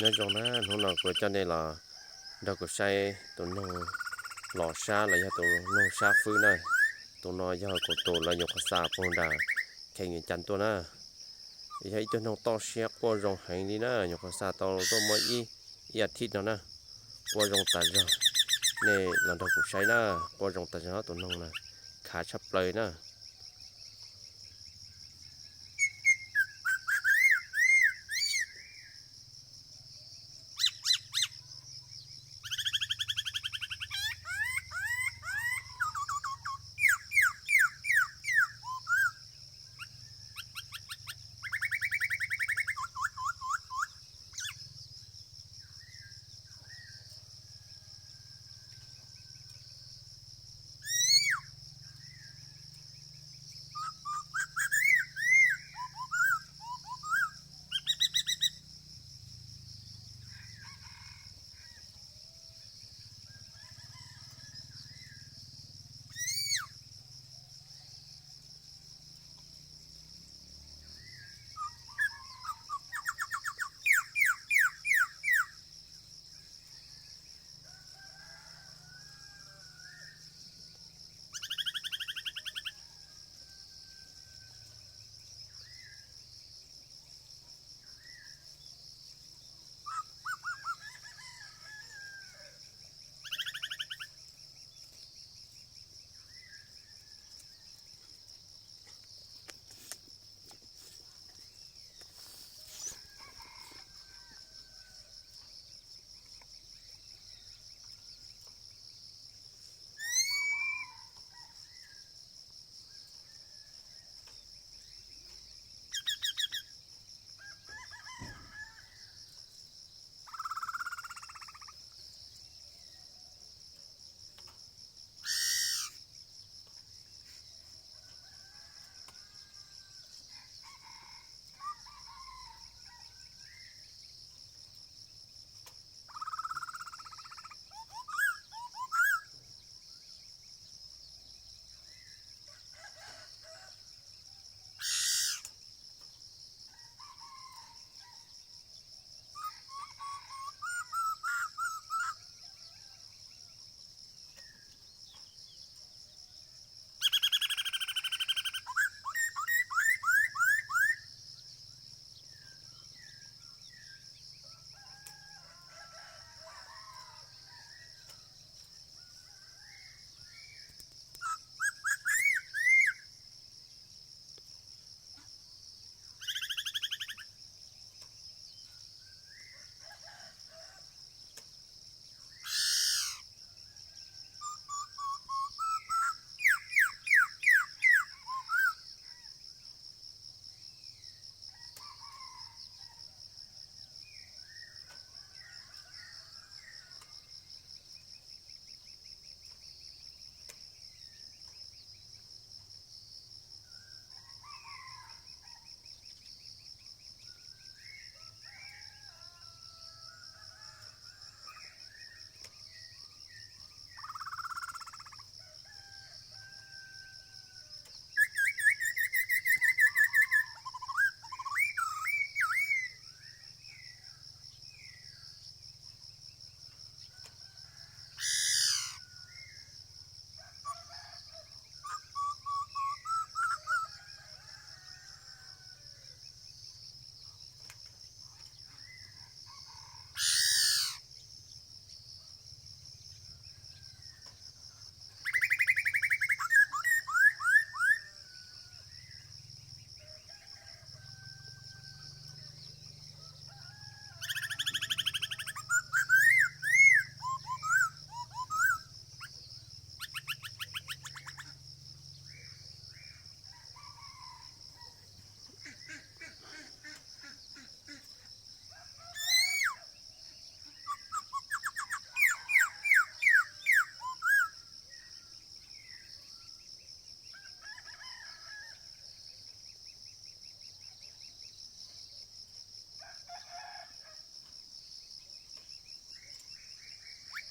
Nyob zoo na, hnub no kuv coj nej los nrog kuv saib tus noog los sab los yog tus noog sab fwb na. Tus no yog kuv tus lawv nyuam qhuav xa puag nram kheem Vias Cas tuaj na. Yog ib tug noog toj siab quaj zoo heev li na, nyuam qhuav xa tau tuaj muaj ib, ib as thiv no na, quaj zoo tas zog. Nej los nrog kuv saib na, quaj zoo tas zog tus noog na, khav tshaj plaws na.